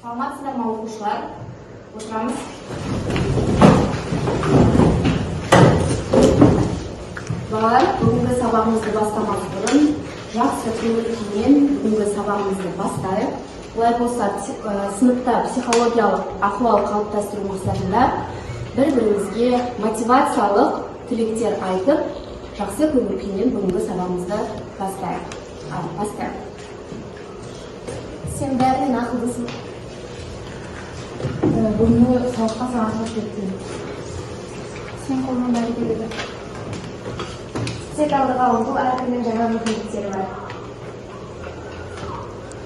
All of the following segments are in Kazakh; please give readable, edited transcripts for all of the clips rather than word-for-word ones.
Саламатсыздар ма, оқушылар? Отырамыз. Балалар, бүгінгі сабағымызды бастамас бұрын жақсы көңіл күймен бүгінгі сабағымызды бастайық. Олай болса, сыныпта психологиялық ахуал қалыптастыру мақсатында бір бірімізге мотивациялық тілектер айтып, жақсы көңіл күймен бүгінгі сабағымызды бастайық. Ал, бастайық. Сен бәрінен ақылдысың. Бүгінгі сабаққа саған сәттілік тілеймін. Сен қолыңнан бәрі келеді. Тек алдыға ұмтыл, әркімнің жаңа мүмкіндіктері бар.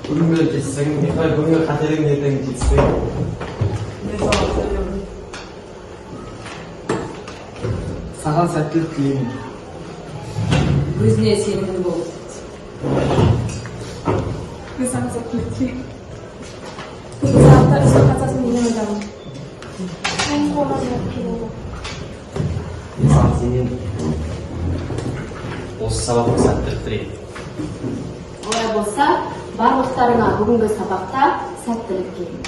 Бүгінгі жетістігің, қалай, бүгінгі қателігің ертеңгі жетістігің. Мен саған сенемін. Саған сәттілік тілеймін. Өзіне сенімді бол. Мен саған сәттілік тілеймін. Бүгінгі сабақта үздік қатысасың деген ойдамын. Сенің қолыңнан бәрі келеді. Мен саған сенемін. Осы сабаққа сәттілік тілеймін. Олай болса, барлықтарыңа бүгінгі сабақта сәттілік тілеймін.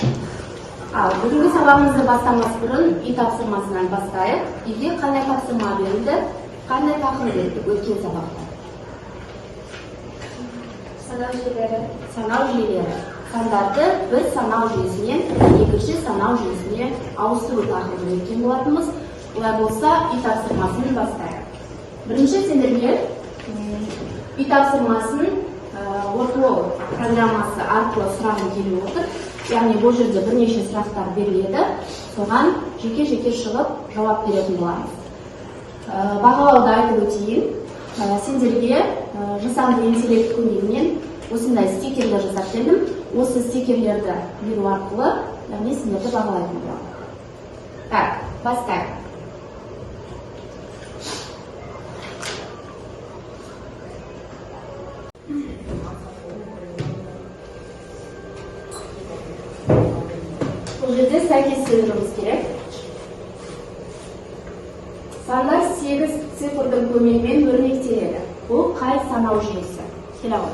Ал бүгінгі сабағымызды бастамас бұрын үй тапсырмасынан бастайық. Үйге қандай тапсырма берілді, қандай тақырып өттік өткен сабақта? Санау жүйелері. Санау жүйелері. Сандарды бір санау жүйесінен екінші санау жүйесіне ауыстыру тақырыбын өткен болатынбыз. Олай болса, үй тапсырмасын бастайық. Бірінші сендерге үй тапсырмасын Wordwall программасы арқылы сұрағым келіп отыр. Яғни бұл жерде бірнеше сұрақтар беріледі. Соған жеке-жеке шығып жауап беретін боламыз. Бағалауды айтып өтейін. Сендерге жасанды интеллект көмегімен осындай стикерлер жасап келдім. Осы стикерлерді беру арқылы, яғни сендерді бағалайтын боламын. Так, бастайық. Бұл жерде сәйкестендіруіміз керек. Сандар 8 цифрдың көмегімен өрнектеледі. Бұл қай санау жүйесі? Келе ғой.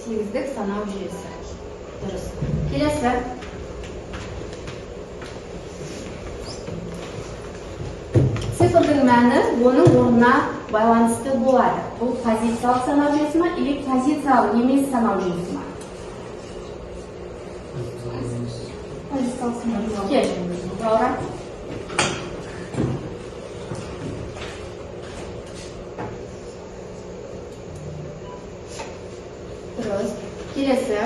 Сегіздік санау жүйесі. Дұрыс. Келесі. Цифрдың мәні оның орнына байланысты болады. Бұл позициялық санау жүйесі ма или позициялық емес санау жүйесі ма? Позициялық санау жүйесі. Кел, Лаура. Дұрыс. Келесі.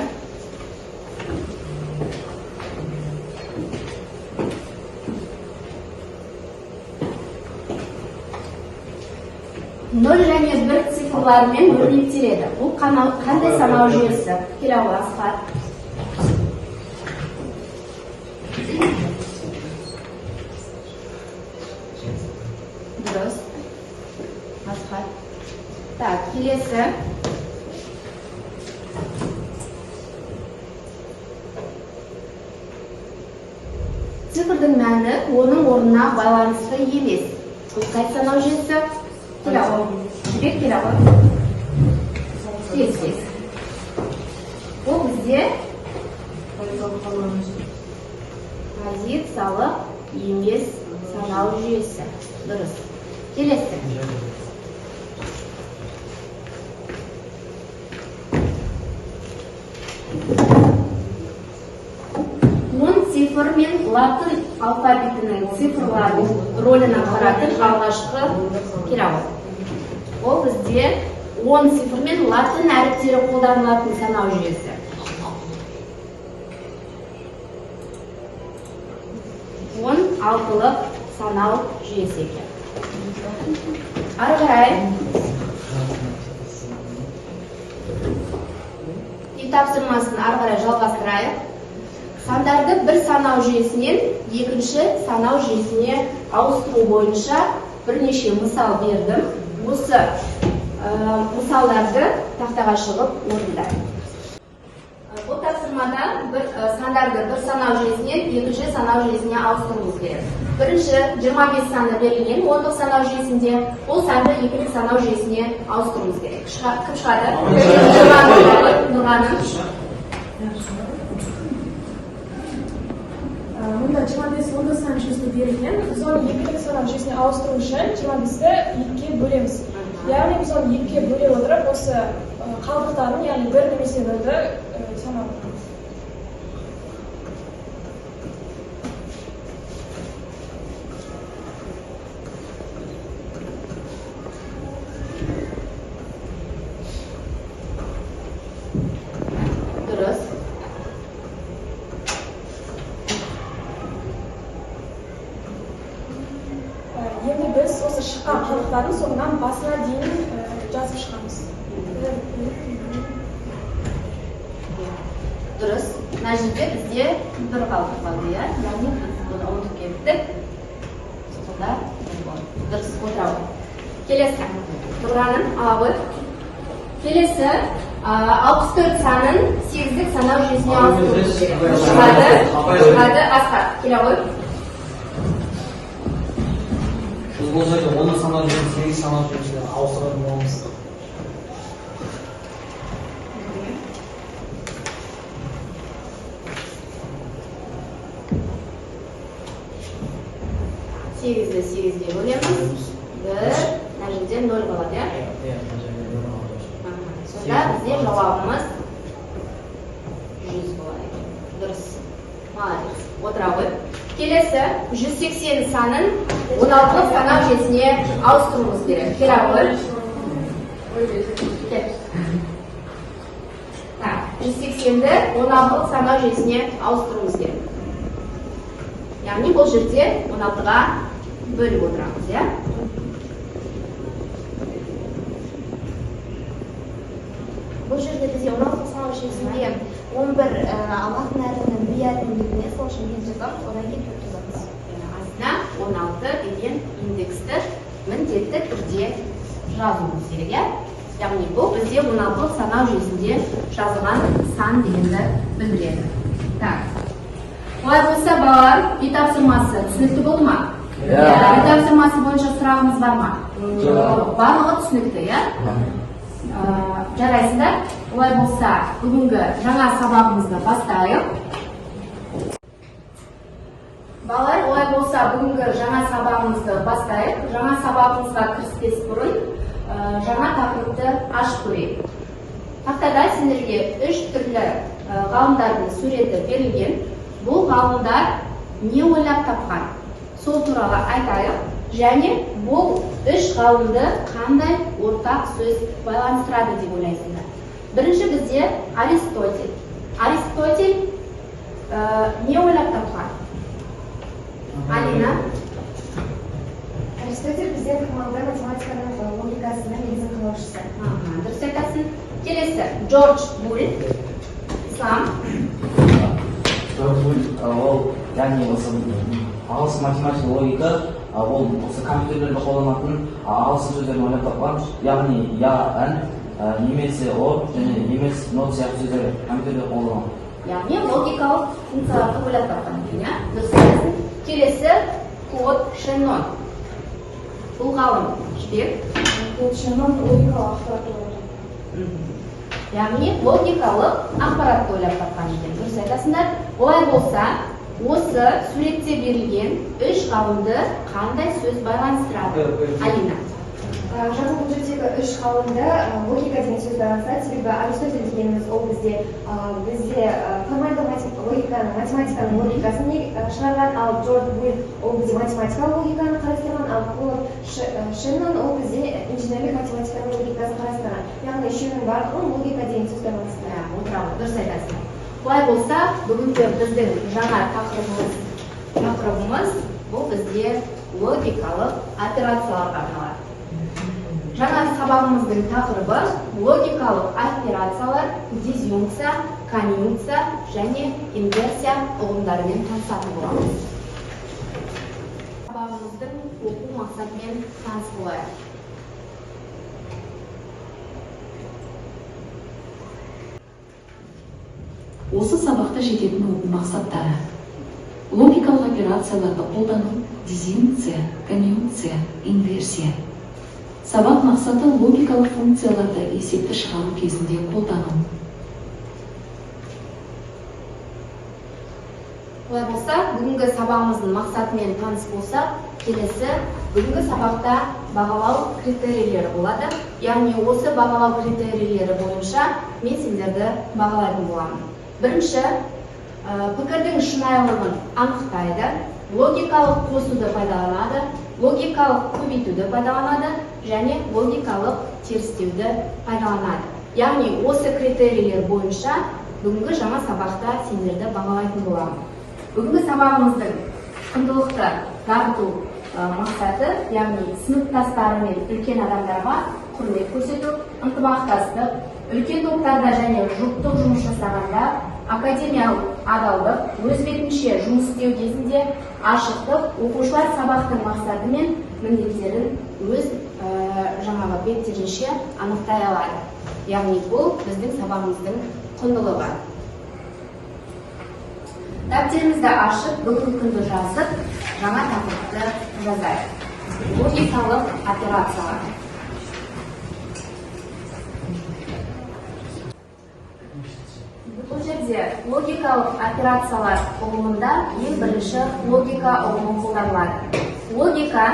Нөл және бір цифрларымен өрнектеледі. Бұл қандай санау жүйесі? Келе ғой, Асхат. Дұрыс. Асхат. Так, келесі. Цифрдың мәні оның орнына байланысты емес. Бұл қай санау жүйесі? Келе ғой. Жібек, келе ғой. Тез, тез. Бұл бізде позициялық емес санау жүйесі. Дұрыс. Келесі. 10 цифр мен латын алфавитінің цифрларының рөлін атқаратын алғашқы, келе ғой. Ол бізде 10 цифр мен латын әріптері қолданылатын санау жүйесі. 16-лық санау жүйесі екен. Ары қарай үй тапсырмасын ары қарай жалғастырайық. Сандарды бір санау жүйесінен екінші санау жүйесіне ауыстыру бойынша бірнеше мысал бердім. Осы мысалдарды тақтаға шығып орындайық. Бұл тапсырмада бір сандарды бір санау жүйесінен екінші санау жүйесіне ауыстыруымыз керек. Бірінші 25 саны берілген ондық санау жүйесінде, ол санды екілік санау жүйесіне ауыстыруымыз керек. Кім шығады? Нұрғаным. Мұнда 25 ондық сан жүйесіне берілген. Біз оны екілік санау жүйесіне ауыстыру үшін 25-ті екіге бөлеміз. Яғни біз оны екіге бөле отырып, осы қалдықтарын, яғни бір немесе нөлді санап отырамыз. Дұрыс. Енді біз осы шыққан қалдықтардың соңынан басына дейін жазып шығамыз. Дұрыс. Мына жерде бізде бір қалдық қалды, иә? Яғни біз бұны ұмытып кеттік. Сонда бір болады. Дұрыс, отыра ғой. Келесі. Нұрғаным, ала ғой. Келесі, 64 санын сегіздік санау жүйесіне ауыстыруымыз керек. Шығады, шығады, Асқар, келе ғой. Біз бұл жерде ондық санау жүйесін сегіз санау жүйесіне ауыстыратын боламыз. Сегізді сегізге бөлеміз. Бір, мына жерде нөл қалады, иә? Иә, мына жерде нөл қалады. Аха, сонда бізде жауабымыз 100 болады екен. Дұрыс. Молодец. Отыра ғой. Келесі 180 санын 16-лық санау жүйесіне ауыстыруымыз керек. Келе ғой. Кел. Так, 180-ді 16-лық санау жүйесіне ауыстыруымыз керек. Яғни бұл жерде 16-ға бөліп отырамыз, иә? Бұл жерде бізде 16 санау жүйесінде 11 латын әрпінің би әрпінің бетіне, сол үшін бет жазамыз, одан кейін 4 жазамыз. Астына 16 деген индексті міндетті түрде жазуымыз керек, иә? Яғни бұл бізде 16 санау жүйесінде жазылған сан дегенді білдіреді. Так. Олай болса, балалар, үй тапсырмасы түсінікті болды ма? Иә. Үй тапсырмасы бойынша сұрағымыз бар ма? Жоқ. Барлығы түсінікті, иә? Жарайсыңдар. Олай болса, бүгінгі жаңа сабағымызды бастайық. Балалар, олай болса, бүгінгі жаңа сабағымызды бастайық. Жаңа сабағымызға кіріспес бұрын жаңа тақырыпты ашып көрейік. Тақтада сендерге үш түрлі ғалымдардың суреті берілген. Бұл ғалымдар не ойлап тапқан? Сол туралы айтайық. Және бұл үш ғалымды қандай ортақ сөз байланыстырады деп ойлайсыңдар? Бірінші бізде Аристотель. Аристотель не ойлап тапқан? Алина? Аристотель бізде формалды математиканың логикасының негізін қалаушысы. Аха, дұрыс айтасың. Келесі Джордж Буль. Ислам. Джордж Буль, ол яғни осы ағылшын математика логика, ол осы компьютерлерде қолданатын ағылшын сөздерін ойлап тапқан, яғни я, н, немесе о және емес not сияқты сөздер компьютерде қолданады. Яғни логикалық функцияларды ойлап тапқан екен, иә? Дұрыс айтасың. Келесі Клод Шеннон. Бұл ғалым Жібек. Клод Шеннон логикалық ақпаратты ойлап тапқан. Яғни логикалық ақпаратты ойлап тапқан екен. Дұрыс айтасыңдар. Олай болса, осы суретте берілген үш ғалымды қандай сөз байланыстырады? Алина. Жалпы бұл жердегі үш ғалымды логика деген сөз байланыстырады, себебі Аристотель дегеніміз ол бізде формальды логиканың, математиканың логикасын шығарған, ал Джордж Буль ол бізде математикалық логиканы қарастырған, ал Клод Шеннон ол бізде инженерлік математиканың логикасын қарастырған. Яғни үшеуінің барлығын логика деген сөз байланыстырады. Иә, отырамын, дұрыс айтасың. Олай болса, бүгінгі біздің жаңа тақырыбымыз бұл бізде логикалық операцияларға арналады. Жаңа сабағымыздың тақырыбы логикалық операциялар, дизъюнкция, конъюнкция және инверсия ұғымдарымен танысатын боламыз. Сабағымыздың оқу мақсатымен таныс болайық. Осы сабақта жететін оқу мақсаттары: логикалық Логикалық операцияларды қолдану, дизъюнкция, конъюнкция, инверсия. Сабақ мақсаты логикалық функцияларды есепті шығару кезінде қолдану. Олай болса, бүгінгі сабағымыздың мақсатымен таныс болсақ, келесі бүгінгі сабақта бағалау критерийлері болады. Яғни осы бағалау критерийлері бойынша мен сендерді бағалайтын боламын. Бірінші, пікірдің шынайылығын анықтайды, логикалық қосуды пайдаланады, логикалық көбейтуді пайдаланады және логикалық терістеуді пайдаланады. Яғни осы критерийлер бойынша бүгінгі жаңа сабақта сендерді бағалайтын боламын. Бүгінгі сабағымыздың құндылықты дамыту мақсаты, яғни сыныптастары мен үлкен адамдарға құрмет көрсету, ынтымақтастық, үлкен топтарда және жұптық жұмыс жасағанда академиялық адалдық, өз бетінше жұмыс істеу кезінде ашықтық, оқушылар сабақтың мақсаты мен міндеттерін өз жаңағы беттерінше анықтай алады. Яғни бұл біздің сабағымыздың құндылығы. Дәптерімізді ашып, бүгінгі күнді жазып, жаңа тақырыпты жазайық. Логикалық операциялар. Бұл жерде логикалық операциялар ұғымында ең бірінші логика ұғымы қолданылады. Логика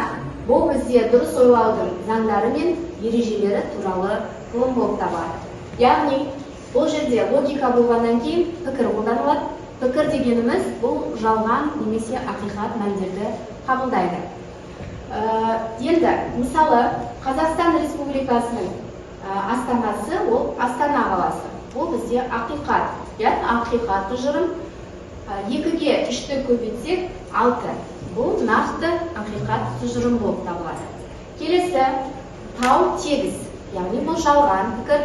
бұл бізде дұрыс ойлаудың заңдары мен ережелері туралы ғылым болып табылады. Яғни бұл жерде логика болғаннан кейін пікір қолданылады. Пікір дегеніміз бұл жалған немесе ақиқат мәндерді қабылдайды. Енді мысалы Қазақстан Республикасының астанасы ол Астана қаласы. Бұл бізде ақиқат, яғни ақиқат тұжырым. 2-ге 3-ті көбейтсек 6. Бұл нақты ақиқат тұжырым болып табылады. Келесі тау тегіс, яғни бұл жалған пікір.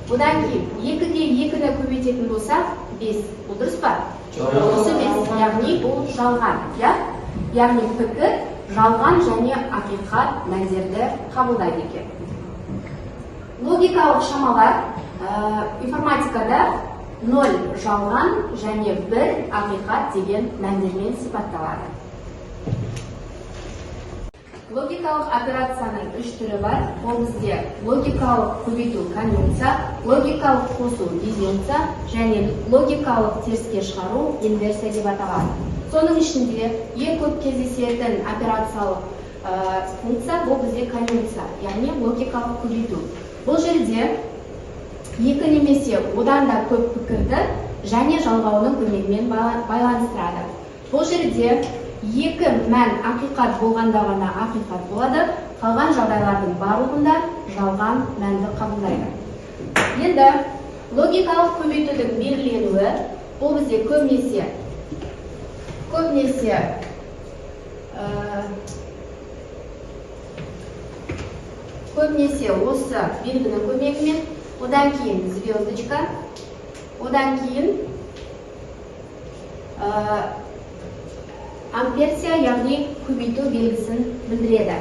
Одан кейін 2-ге 2-ні көбейтетін болсақ 5. Бұл дұрыс па? Дұрыс емес, яғни бұл жалған, иә? Яғни пікір жалған және ақиқат мәндерді қабылдайды екен. Логикалық шамалар информатикада 0 жалған және 1 ақиқат деген мәндермен сипатталады. Логикалық операцияның үш түрі бар. Ол бізде логикалық көбейту конъюнкция, логикалық қосу дизъюнкция және логикалық теріске шығару инверсия деп аталады. Соның ішінде ең көп кездесетін операциялық функция бұл бізде конъюнкция, яғни логикалық көбейту. Бұл жерде екі немесе одан да көп пікірді және жалғауының көмегімен байланыстырады. Бұл жерде екі мән ақиқат болғанда ғана ақиқат болады, қалған жағдайлардың барлығында жалған мәнді қабылдайды. Енді логикалық көбейтудің белгіленуі бұл бізде көбінесе осы белгінің көмегімен, одан кейін звездочка, одан кейін амперсия, яғни көбейту белгісін білдіреді.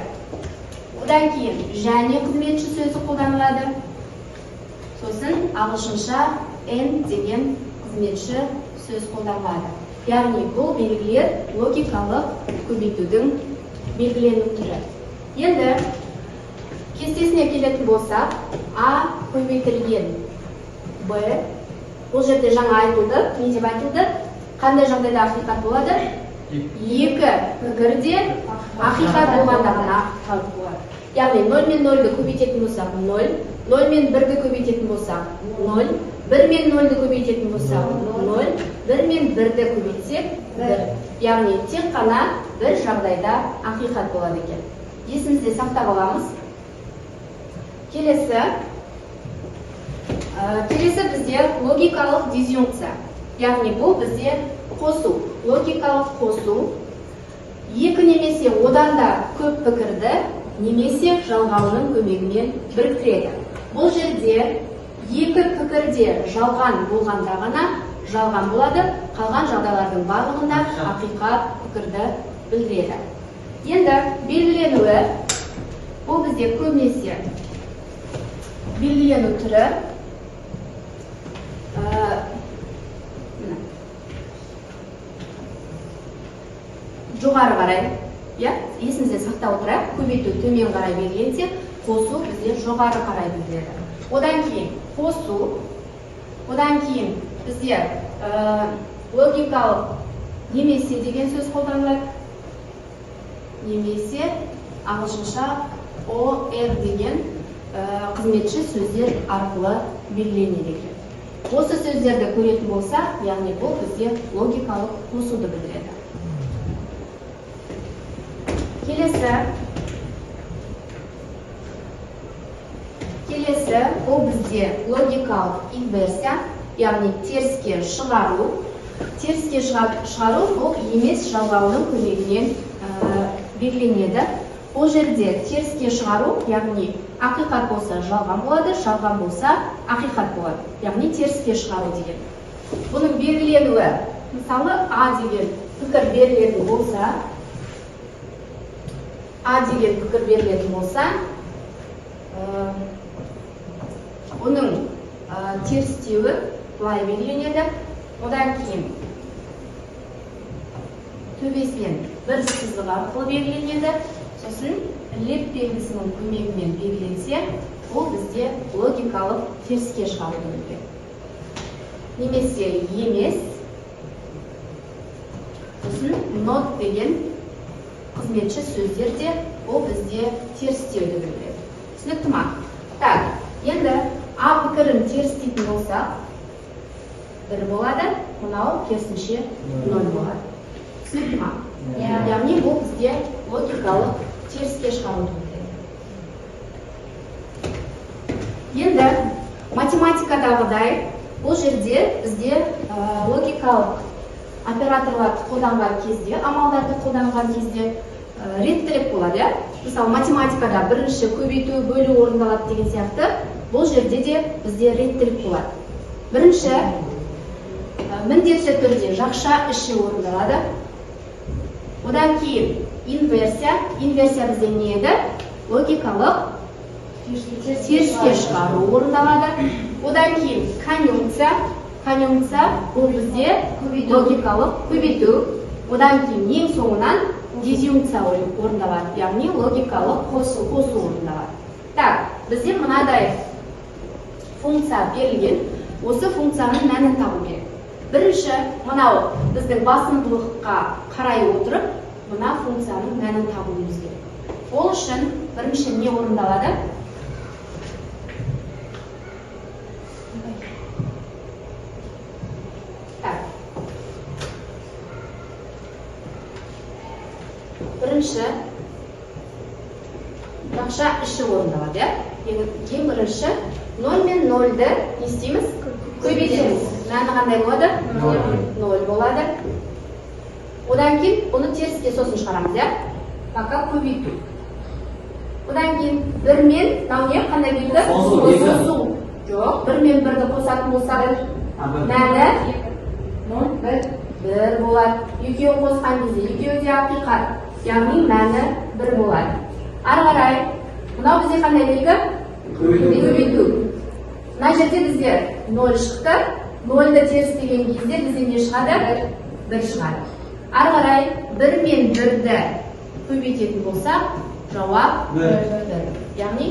Одан кейін және қызметші сөзі қолданылады. Сосын ағылшынша n деген қызметші сөз қолданылады. Яғни бұл белгілер логикалық көбейтудің белгілену түрі. Енді кестесіне келетін болсақ, А көбейтілген Б, бұл жерде жаңа айтылды, не деп айтылды? Қандай жағдайда ақиқат болады? Екі пікірде ақиқат болғанда ғана ақиқат болады. Яғни 0 мен 0-ді көбейтетін болсақ 0, 0 мен 1-ді көбейтетін болсақ 0, 1 мен 0-ді көбейтетін болсақ 0, 1 мен 1-ді көбейтсек 1. Яғни тек қана бір жағдайда ақиқат болады екен. Есімізде сақтап аламыз. Келесі бізде логикалық дизъюнкция. Яғни бұл бізде қосу, логикалық қосу. Екі немесе одан да көп пікірді немесе жалғауының көмегімен біріктіреді. Бұл жерде екі пікірде жалған болғанда ғана жалған болады, қалған жағдайлардың барлығында ақиқат пікірді білдіреді. Енді белгіленуі, бұл бізде көбінесе белгілену түрі. жоғары қарай, иә, есімізде сақтап отырайық, көбейту төмен қарай белгіленсе, қосу бізде жоғары қарай белгіленеді. Одан кейін қосу, одан кейін бізде логикалық немесе деген сөз қолданылады, немесе ағылшынша OR деген қызметші сөздер арқылы белгіленеді екен. Осы сөздерді көретін болсақ, яғни бұл бізде логикалық қосуды білдіреді. Келесі бұл бізде логикалық инверсия, яғни теріске шығару. Теріске шығару бұл емес жалғауының көмегімен белгіленеді. Бұл жерде теріске шығару, яғни ақиқат болса жалған болады, жалған болса ақиқат болады. Яғни теріске шығару деген. Бұның белгіленуі, мысалы, А деген пікір берілетін болса, А деген пікір берілетін болса, оның терістеуі былай белгіленеді. Одан кейін төбесінен бір сызық арқылы белгіленеді. Сосын леп белгісінің көмегімен белгіленсе, ол бізде логикалық теріске шығаруды білдіреді. Немесе емес, сосын not деген қызметші сөздер де ол бізде терістеуді білдіреді. Түсінікті ма? Так, енді А пікірін терістейтін болсақ, 1 болады, мынау керісінше 0 болады. Түсінікті ма? Иә. Яғни бұл бізде логикалық теріске шығаруды білдіреді. Енді математикадағыдай бұл жерде бізде логикалық операторларды қолданған кезде, амалдарды қолданған кезде реттілік болады, иә? Мысалы, математикада бірінші көбейту, бөлу орындалады деген сияқты, бұл жерде де бізде реттілік болады. Бірінші, міндетті түрде жақша іші орындалады. Одан кейін инверсия. Инверсия бізде не еді? Логикалық теріске шығару орындалады. Одан кейін конъюнкция. Конъюнкция бұл бізде логикалық көбейту. Одан кейін ең соңынан дизъюнкция орындалады, яғни логикалық қосу орындалады. Так, бізде мынадай функция берілген. Осы функцияның мәнін табу керек. Бірінші, мынау біздің басымдылыққа қарай отырып, мына функцияның мәнін табуымыз керек. Ол үшін бірінші не орындалады? Так. Бірінші жақша іші орындалады, иә? Ең бірінші 0 мен 0-ді не істейміз? Көбейтеміз. Мәні қандай болады? 0 болады. Одан кейін бұны теріске сосын шығарамыз, иә? Пока көбейту. Одан кейін 1 мен мынау не? Қандай белгі? Қосу, екі. Қосу. Жоқ, 1 мен 1-ді қосатын болсақ, мәні 0, 1, 1 болады. Екеуін қосқан кезде екеуі де ақиқат, яғни мәні 1 болады. Ары қарай, мынау бізде қандай белгі? Көбейту. Мына жерде бізде 0 шықты. 0-ді терістеген кезде бізде не шығады? 1 шығады. Ары қарай 1 мен 1-ді көбейтетін болсақ, жауап 1. 1. Яғни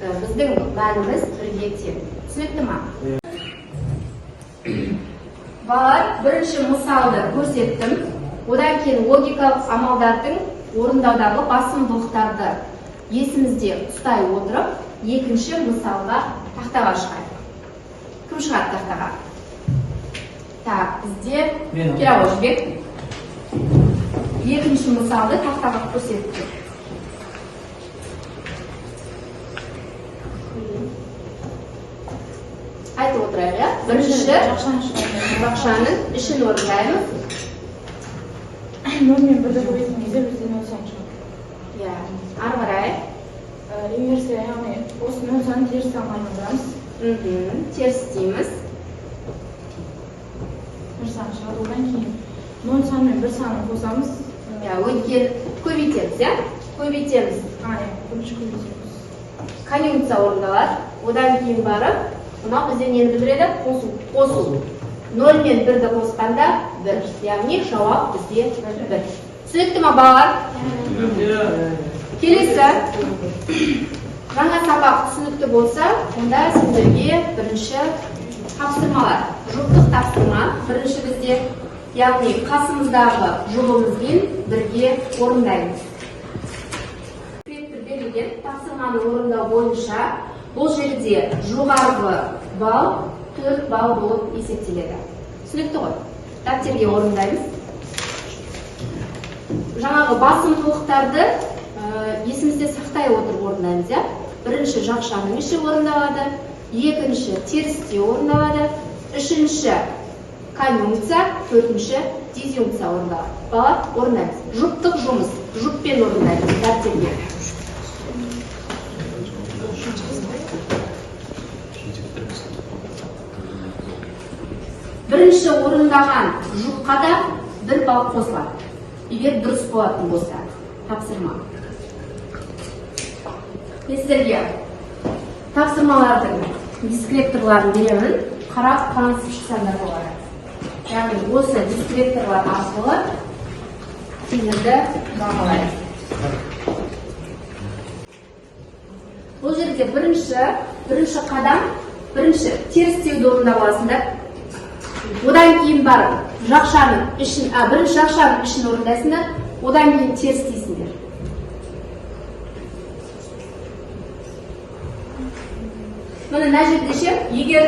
біздің мәніміз 1-ге тең. Түсінікті ма? Балалар, бірінші мысалды көрсеттім. Одан кейін логикалық амалдардың орындаудағы басымдылықтарды есімізде ұстай отырып, екінші мысалға тақтаға шығайық. Кім шығады тақтаға? Так, бізде Мен. Керауызбек. Екінші мысалды тақтаға көрсетті. Айтып отырайық, иә? Бірінші жақшаның ішін орындаймыз. 0 мен 1-ді көбейткен кезде бізде 0 сан шығады. Иә, ары қарай. Инверсия, яғни осы 0 санын теріс санға айналдырамыз. Теріс дейміз. 1 сан шығады. Одан кейін 0 сан мен 1 санын қосамыз. Иә, өйткені көбейтеміз, иә? Көбейтеміз. Иә, бірінші көбейтеміз. Конъюнкция орындалады. Одан кейін барып, мынау бізде нені білдіреді? Қосу. Қосу. 0 мен 1-ді қосқанда 1. Яғни жауап бізде 1. Түсінікті ма, балалар? Келесі жаңа сабақ түсінікті болса, онда сендерге бірінші тапсырмалар. Жұптық тапсырма бірінші бізде, яғни қасымыздағы жұбымызбен бірге орындаймыз. Берілген тапсырманы орындау бойынша бұл жерде жоғарғы балл 4 балл болып есептеледі. Түсінікті ғой? Дәптерге орындаймыз. Жаңағы басымдылықтарды есімізде сақтай отырып орындаймыз, иә? Бірінші жақшаның іші орындалады, екінші терістеу орындалады, үшінші конъюнкция, төртінші дизъюнкция орындалады. Бала, орындаймыз. Жұптық жұмыс, жұппен орындаймыз дәптерге. Бірінші орындаған жұпқа да 1 балл қосылады, егер дұрыс болатын болса тапсырма. Мен сіздерге тапсырмалардың дескрипторларын беремін, қарап танысып шықсаңдар болады. Яғни осы дескрипторлар арқылы сендерді бағалаймын. Бұл жерде бірінші қадам, бірінші терістеуді орындап аласыңдар. Одан кейін барып жақшаның ішін, бірінші жақшаның ішін орындайсыңдар, одан кейін терістейсіңдер. Міне мына жерде ше, егер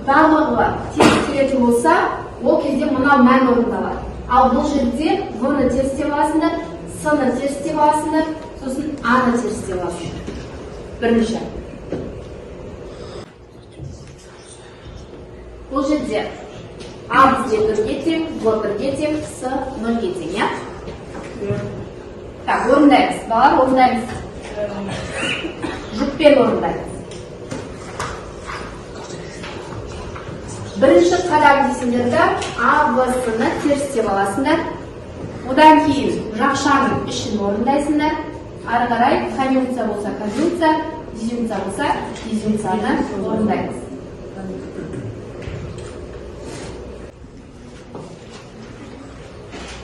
барлығы терістелетін болса, ол кезде мынау мән орындалады. Ал бұл жерде В-ны терістеп аласыңдар, С-ны терістеп аласыңдар, сосын А-ны терістеп аласыңдар. Бірінші. Бұл жерде А бізде 1-ге тең, Б 1-ге тең, С 0-ге тең, иә? Так, орындаймыз. Балалар, орындаймыз. Жұппен орындаймыз. Бірінші қадам дейсіңдер да, А, Б, С-ны терістеп аласыңдар. Одан кейін жақшаның ішін орындайсыңдар. Ары қарай конъюнкция болса конъюнкция, дизъюнкция болса дизъюнкцияны орындаймыз.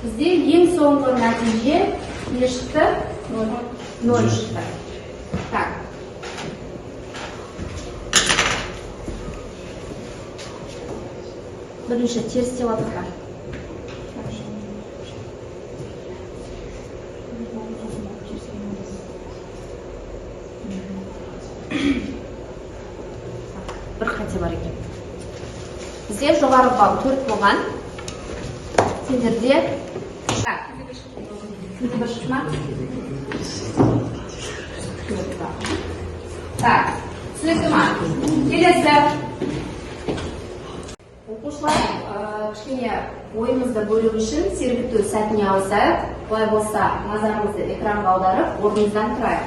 Бізде ең соңғы нәтиже не шықты? 0 шықты. Так. Бірінші терістеп алдық па? Бір қате бар екен. Бізде жоғарғы балл 4 болған. Сендерде сенде бір шықты ма? Так, түсінікті ма? Келесі. Оқушылар, кішкене ойымызды бөлу үшін сергіту сәтіне ауысайық. Олай болса, назарымызды экранға аударып, орнымыздан тұрайық.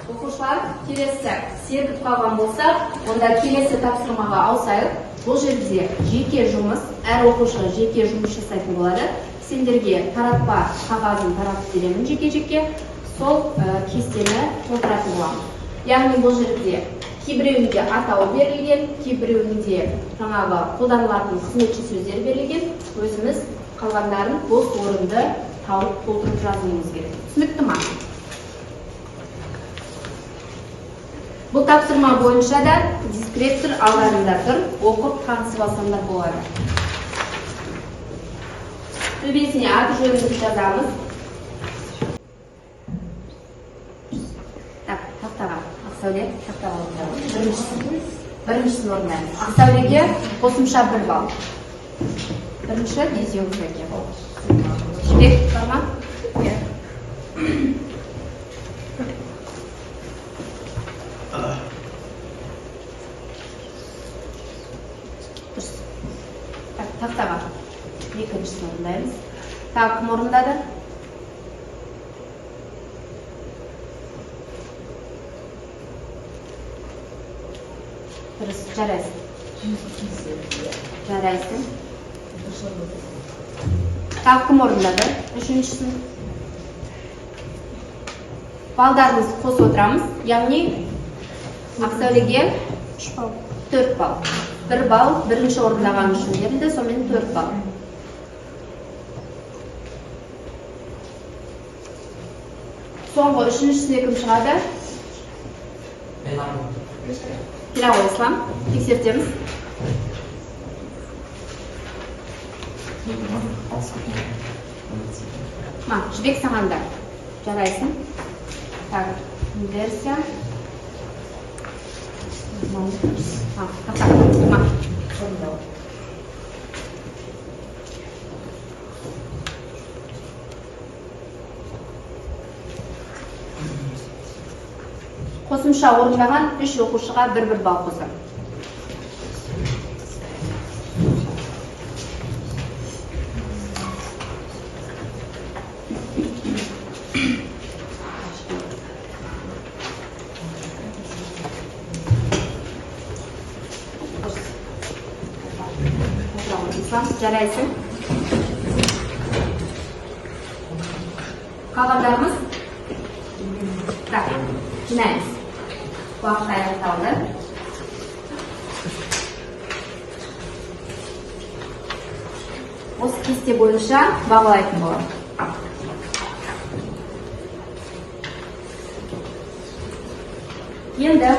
Оқушылар, келесі сергітіп қалған болсақ, онда келесі тапсырмаға ауысайық. Бұл жерде жеке жұмыс, әр оқушы жеке жұмыс жасайтын болады. Сендерге таратпа қағазын таратып беремін жеке-жеке, сол кестені толтыратын боламын. Яғни бұл жерде кейбіреуінде атауы берілген, кейбіреуінде жаңағы қолданылатын қызметші сөздер берілген. Өзіміз қалғандарын бос орынды тауып толтырып жазуымыз керек. Түсінікті ма? Бұл тапсырма бойынша да дескриптор алдарында тұр, оқып танысып алсаңдар болады. Төбесіне аты жөнімізді жазамыз. Так, тақтаға. Ақсәуле, тақтаға орындаймыз. Біріншісін орындаймыз. Ақсәулеге қосымша 1 балл. Бірінші дизъюнкция екен. Жібек бар ма? Иә. Тағы кім орындады? Дұрыс, жарайсың. Жарайсың. Тағы кім орындады? Үшіншісін. Балдарымызды қосып отырамыз. Яғни Ақсәулеге 3 балл. 4 балл. 1 балл бірінші орындаған үшін берілді, сонымен 4 балл. Соңғы үшіншісіне кім шығады? Мен апам. Келе ғой, Ислам, тексертеміз. Ма, Жібек, саған да. Жарайсың. Так, инверсия. А, тоқта. Ма. Қосымша орындаған үш оқушыға бір-бір балл қосамын. Ислам, жарайсың. Қалғандарымыз? Так, жинаймыз. Уақыт аяқталды. Осы кесте бойынша бағалайтын боламын. Енді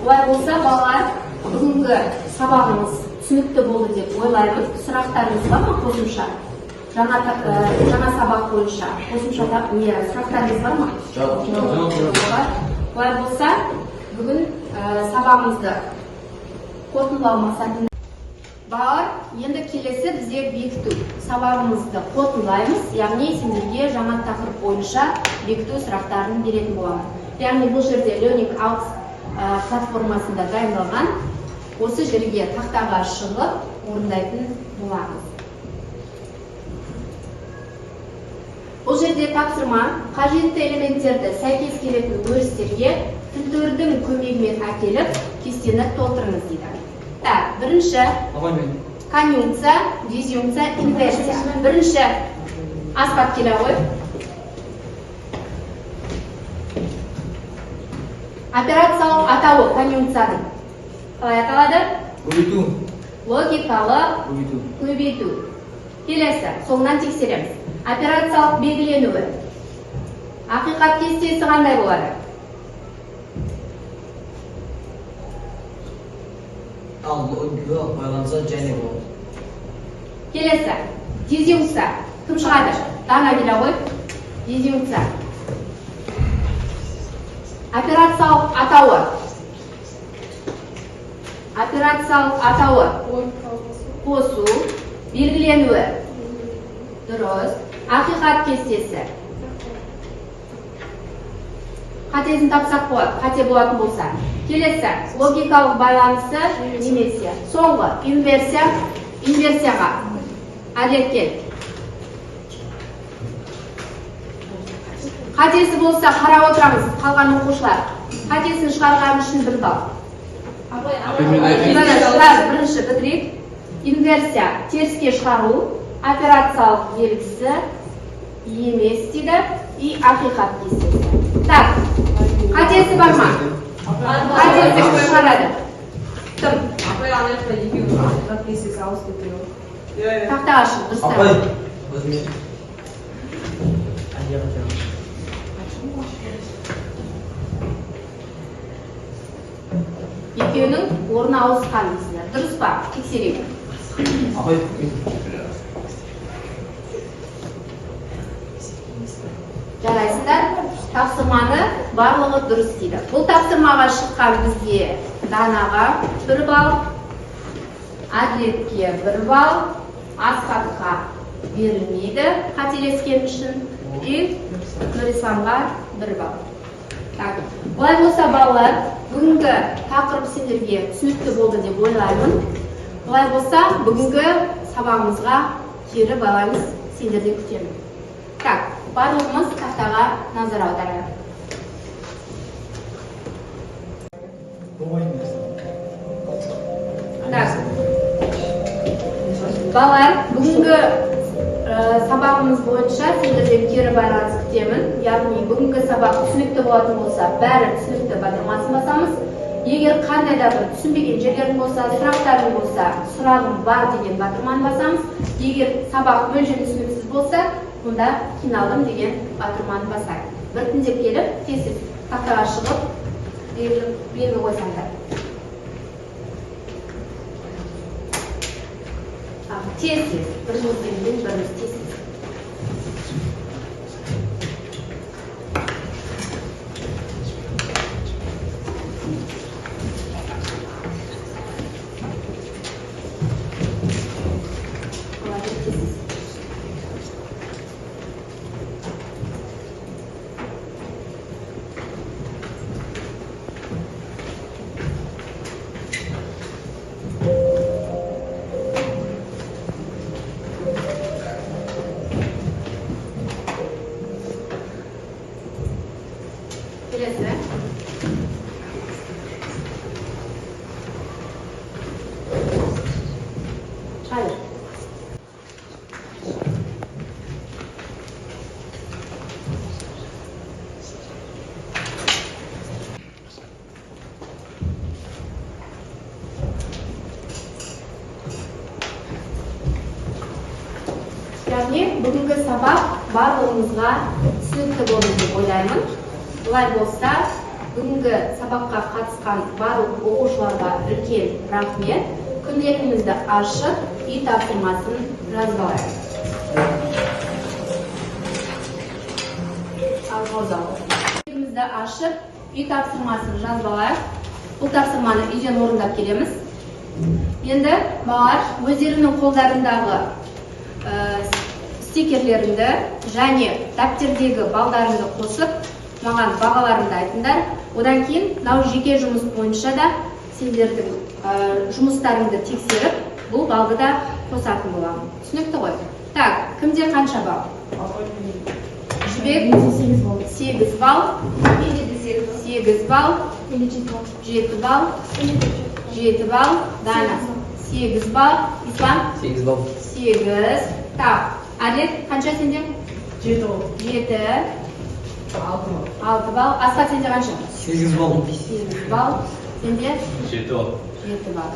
олай болса, балалар, бүгінгі сабағымыз түсінікті болды деп ойлаймын. Сұрақтарыңыз бар ма қосымша? Жаңа сабақ бойынша қосымша не сұрақтарыңыз бар ма? Жоқ. Бар. Олай болса, бүгін сабағымызды қорытындылау мақсатында балалар, енді келесі бізде бекіту сабағымызды қорытындылаймыз, яғни сендерге жаңа тақырып бойынша бекіту сұрақтарын беретін боламын. Яғни бұл жерде Learning Out платформасында дайындалған, осы жерге тақтаға шығып орындайтын боламыз. Бұл жерде тапсырма: қажетті элементтерді сәйкес келетін өрістерге тілдердің көмегімен әкеліп, кестені толтырыңыз дейді. Так, бірінші Апай, мен. конъюнкция, дизъюнкция, инверсия. Бірінші Асхат, келе ғой. Операциялық атауы конъюнкцияның қалай аталады? Көбейту. Логикалық Көбейту. көбейту. Келесі, соңынан тексереміз. Операциялық белгіленуі. Ақиқат кестесі қандай болады? Ал логикалық байланысы және болады. Келесі, дизъюнкция. Кім шығады? Дана, келе ғой. Дизъюнкция. Операциялық атауы. Операциялық атауы. Логикалық қосу. Қосу. Белгіленуі. Дұрыс. Ақиқат кестесі. Қатесін тапсақ болады, қате болатын болса. Келесі, логикалық байланысы немесе. Соңғы, инверсия. Инверсияға. Әділет, кел. Қатесі болса, қарап отырамыз, қалған оқушылар. Қатесін шығарған үшін 1 балл. Дана, бірінші бітірейік. Инверсия, теріске шығару, операциялық белгісі емес дейді, и ақиқат кестесі. Так, қатесі бар ма? Қатесі кім шығарады? Кім? Апай, ана жақта екеуінің ақиқат кестесі ауысып кетті ғой. Тақтаға шық, дұрыстап. Апай, өзіме. Әлде қате. Екеуінің орны ауысқан дейсіңдер. Дұрыс па? Тексерейік. Апай, Жарайсыңдар. Тапсырманы барлығы дұрыс дейді. Бұл тапсырмаға шыққан бізге Данаға 1 балл, Әділетке 1 балл, Асхатқа берілмейді қателескен үшін, и Нұрисламға 1 балл. Так, олай болса, балалар, бүгінгі тақырып сендерге түсінікті болды деп ойлаймын. Олай болса, бүгінгі сабағымызға кері байланыс. сендерден күтемін. Так, барлығымыз тақтаға назар аударайық. Так, балалар, бүгінгі сабағымыз бойынша сендерден кері байланыс күтемін. Яғни бүгінгі сабақ түсінікті болатын болса, бәрі түсінікті батырмасын басамыз. Егер қандай да бір түсінбеген жерлерің болса, сұрақтарың болса, сұрағым бар деген батырманы басамыз. Егер сабақ мүлдем түсініксіз болса, онда қиналдым деген батырманы басайық. Біртіндеп келіп, тез тез тақтаға шығып, белгі қойсаңдар. Тез тез, бірімізден кейін біріміз, тез тез. Молодец, тез тез. Келесі. Шыға бер. Яғни бүгінгі сабақ барлығымызға түсінікті болды деп ойлаймын. Олай болса, бүгінгі сабаққа қатысқан барлық оқушыларға үлкен рахмет. Күнделігімізді ашып, үй тапсырмасын жазып алайық. Ал, күнделігімізді ашып, үй тапсырмасын жазып алайық. Бұл тапсырманы үйден орындап келеміз. Енді балалар өздерінің қолдарындағы стикерлеріңді және дәптердегі балдарыңды қосып, маған бағаларыңды айтыңдар. Одан кейін мынау жеке жұмыс бойынша да сендердің жұмыстарыңды тексеріп, бұл балды да қосатын боламын. Түсінікті ғой? Так, кімде қанша балл? Жібек, 8 балл. 8 балл. 7 балл. 7 балл. Дана, 8 балл. Ислам? 8 балл. 8. Так, Әділет, қанша сенде? 7 балл. 7. 6 балл. 6 балл. Асхат, сенде қанша? 8 балл. 8 балл. Сенде? 7 балл. 7 балл.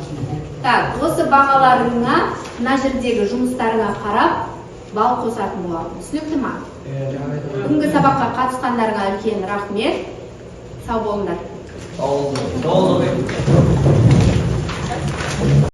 Так, осы бағаларыңа, мына жердегі жұмыстарыңа қарап, балл қосатын боламын. Түсінікті ма? Бүгінгі сабаққа қатысқандарыңа үлкен рахмет. Сау болыңдар. Сау болыңдар.